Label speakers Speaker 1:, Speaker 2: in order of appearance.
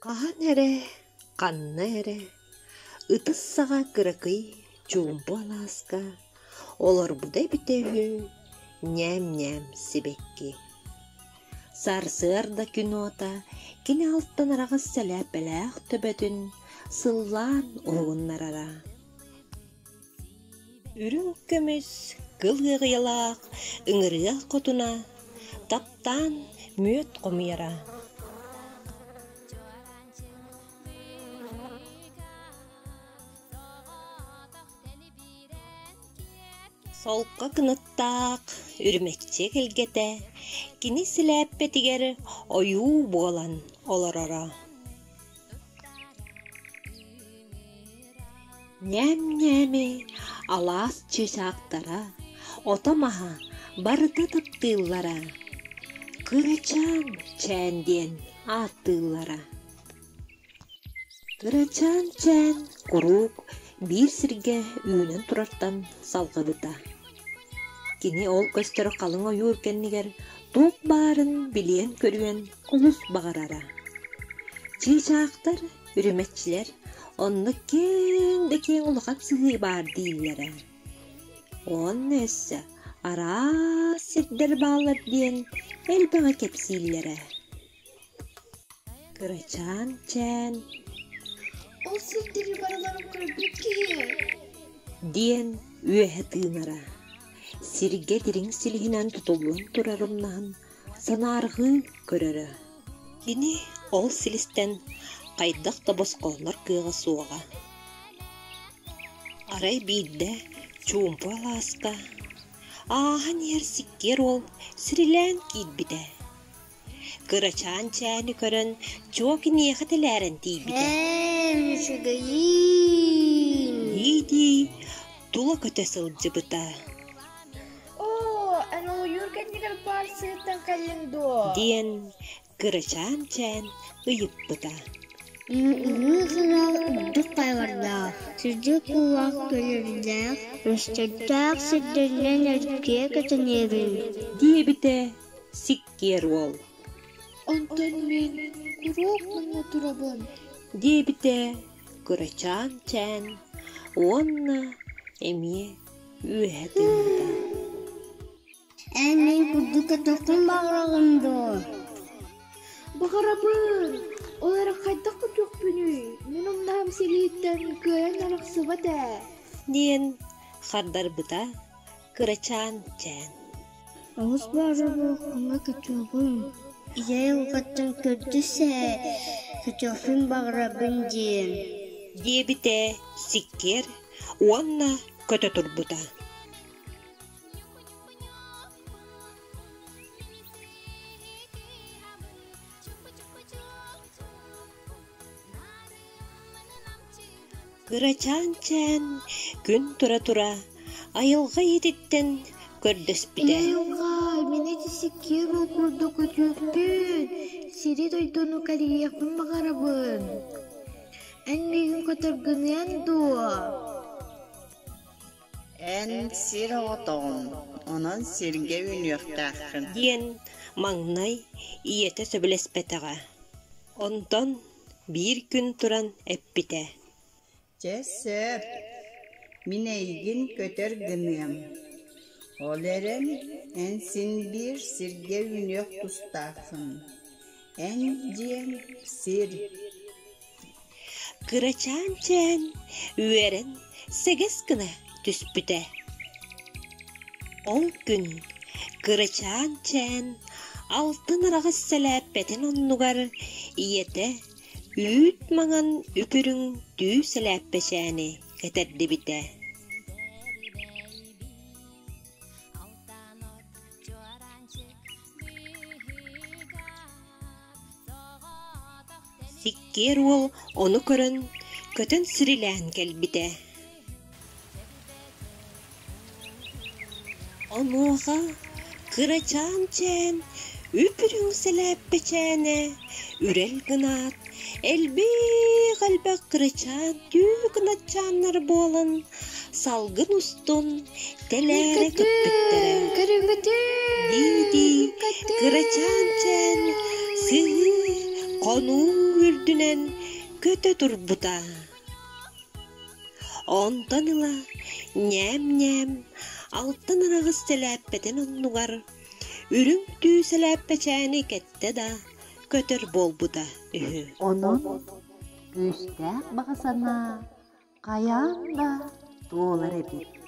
Speaker 1: Хаһан эрэ, ханна эрэ ытыс саҕа кыракый чуумпу алааска олорбута эбитэ үһү ньээм-ньээм сибэкки. Сарсыарда күн уота кини алтан араҕас сэлээппэлээх төбөтүн сыллаан уһугуннарара. Үрүҥ көмүс кыл ыаҕыйалаах ыҥырыа хотуна таптаан мүөт хомуйара. Солко кынаттаах үрүмэччи эгэлгэтэ кини силээппэтигэр ойуу буолан олороро. Ньээм-ньээми алаас чыычаахтара, ото-маһа барыта таптыыллара, Кырачаан Чээн диэн ааттыыллара. Кырачаан Чээн куруук биир сиргэ үүнэн турартан салҕыбыта. Кини ол көстөр халыҥ ойуур кэннигэр туох баарын билиэн-көрүөн олус баҕарара. Чыычаахтар, үрүмэччилэр онно киэҥ да киэҥ улахан сыһыы баар дииллэрэ. Уонна өссө араас сирдэр бааллар диэн элбэҕи кэпсииллэрэ. Кырачаан Чээн
Speaker 2: Ол сирдэри барыларын көрбүт киһи
Speaker 1: диэн үөһэ тыынара. Сиргэ дириҥ силиһинэн тутуллан турар умнаһын санаарҕыы көрөрө. Кини ол силистэн хайдах да босхолонор кыаҕа суоҕа. Арай биирдэ чуумпу алааска ааһан иһэр сиккиэр уол сирилээн киирбитэ. Кырачаан чээни көрөн чуо киниэхэ тэлээрэн тиийбитэ.
Speaker 2: Ээ, үчүгэйиин!
Speaker 1: Дии-дии тула көтө сылдьыбыта.
Speaker 2: Оо, эн ойуур кэннигэр баар сыһыттан кэллиҥ дуо?
Speaker 1: диэн кырачаан чээн ыйыппыта.
Speaker 2: Үһү кыраал үрдүк хайҕардаах, сирдьит куулаах көлөрдөөх, өстөрдөөх сирдэринэн эргийэ көтөнүөбүн
Speaker 1: диэбитэ сиккиэр уол.
Speaker 2: Онтон мин куруук манна турабын
Speaker 1: диэбитэ кырачаан чээн уонна эмиэ үөһэ тыыммыта.
Speaker 2: Эн мин курдук көтөххүн баҕараҕын дуо? Баҕарабын! Ол эрэ хайдах көтүөхпүнүй? Мин умнаһым силиһиттэн кыайан арахсыбат ээ
Speaker 1: диэн хардарбыта кырачаан чээн.
Speaker 2: Оҕус баҕарабын көтүөҕүм, ийэ айылҕаттан көрдөс ээ, көтүөхпүн баҕарабын диэн
Speaker 1: диэбитэ сиккиэр уонна көтө турбута. Кырачаан чээн күн тура-тура айылҕа иһититтэн көрдөспүтэ.
Speaker 2: Айылҕа, мин ити сиккиэр ол курдук үтүөкпүн, сири-дойдуну кэрийиэхпин баҕарабын. Эн миигин көтөргүнүөн дуо?
Speaker 3: Эн сир оҕотоҕун, онон сиргэ үүнүөхтээххин
Speaker 1: диэн маҥнай ийэтэ сөбүлэспэтэҕэ. Онтон биир күн туран эппитэ:
Speaker 3: Чэ, сөп, мин эйигин көтөр гыныам, ол эрэн эн син биир сиргэ үүнүөх тустааххын, эн дьиэҥ сир
Speaker 1: Кырачаан чээн үөрэн сэгэс гына түспүтэ. Ол күн кырачаан чээн алтын араҕас сэлээппэтин оннугар ийэтэ үүт маҥан үп-үрүҥ түү сэлээппэчээни кэтэрдибитэ. Сиккиэр уол ону көрөн, көтөн сирилээн кэлбитэ. Онуоха кырачаан чээн үп-үрүҥ сэлээппэчээнэ үрэл гынаат, элбэх-элбэх кырачаан түү кынатчааннар буолан салгын устун тэлээрэ көппүттэрэ. Дии-дии кырачаан чээн сыһыы хонуу үрдүн. үрдүнэн көтө турбута. Онтон ыла ньээм-ньээм алтан араҕас сэлээппэтин оннугар үрүҥ түү сэлээппэчээни кэттэ да көтөр буолбута үһү.
Speaker 4: Онон күүстээх баҕа санаа хайаан да туолар эбит.